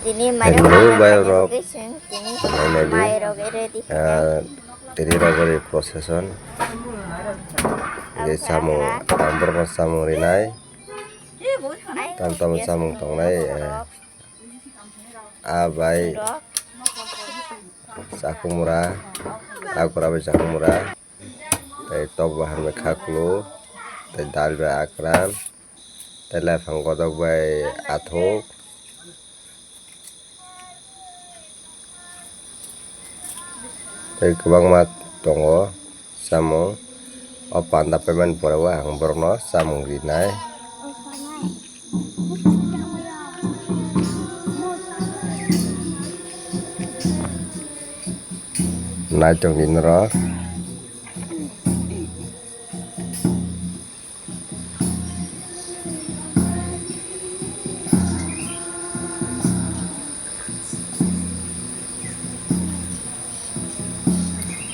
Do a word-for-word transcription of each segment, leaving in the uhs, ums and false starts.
Tini hello, mairok bai rok. Tini mairok ready. Ah, tini rajori procession. Tei samung, ang borokno samung rinai. Tam tam samung tongnai, eh, ah, bai. Chakhumura, akura bai chakhumura. Tei tok bahan bai khaklu. Tei dal bai akran. Tei laifang godok bai athuk. Tei kwbangma tongo samung. O panda payment pore o ang borokno samung rinai. Nai tongdi norok.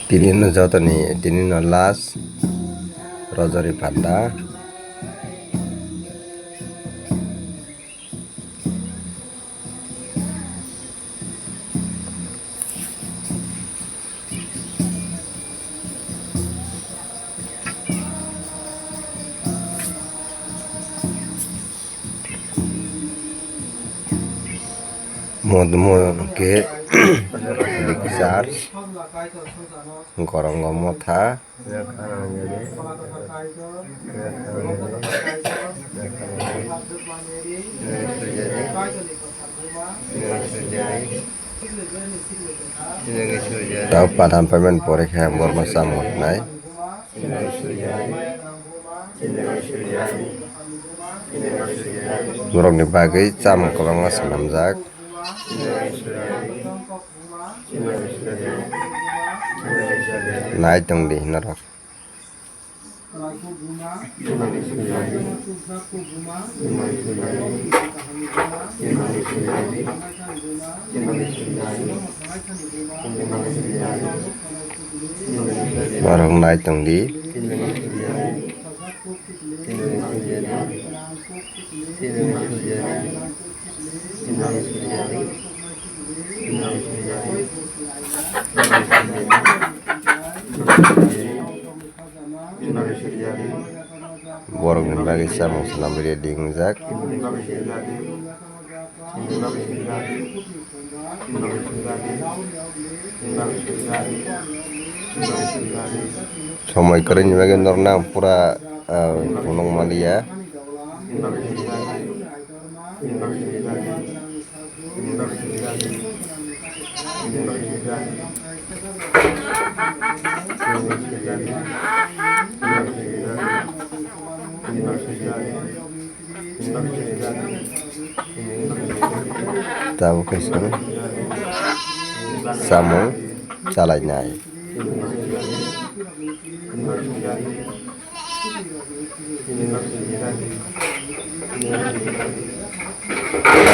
Tini no jotoni, tini no last rojori panda. Modmo ke lecture gorong motha. Tao padam payment pore khe ang borokno chamung rwnai. Borokni bagwi chamung kwbangma swnamjak. Nai tongdi norok. Norok nai tongdi. Borokni bagwi chamung swnamwi ready wngjak. Somoi kwrwini bagwi norokno ang pura, ah, phunuk manliya. Tabuk kaisa samung chalainai.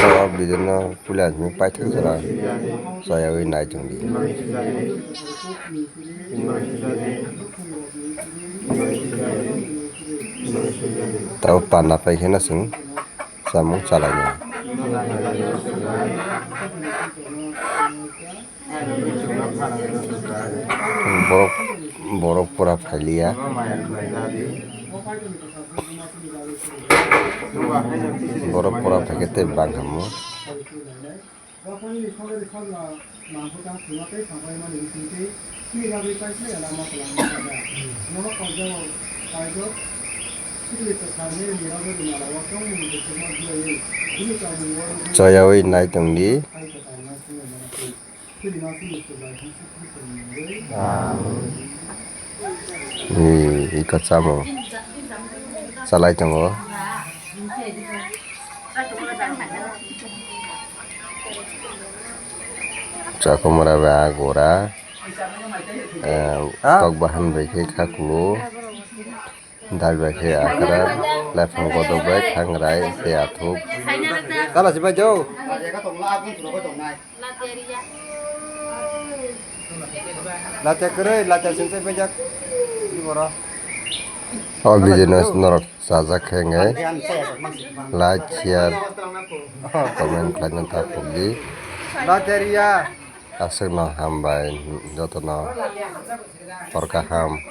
Oro o video no puila hinwi paithak jora chayawi nai tongdi. Tabo panda paikhe no chwng chamung chalainai. Borok, borok pura phailiya. Borok pura phaikhe tei bangkhamu. Chayawi nai tongdi. Ni iko chamung chalai tongo. Chakhumura bai agora, eh, tok bahan bai khe khaklu. Dal bai khe akara, laifang godok bai thangrai khe athuk. Tala si bai jo. Latia kwrwi, latia sing chai bai jak. Di boro. O business norok Chajak khe wngwi like, share, comment khlaina ta phukdi. Aswkno hambai jotono, hor kaham.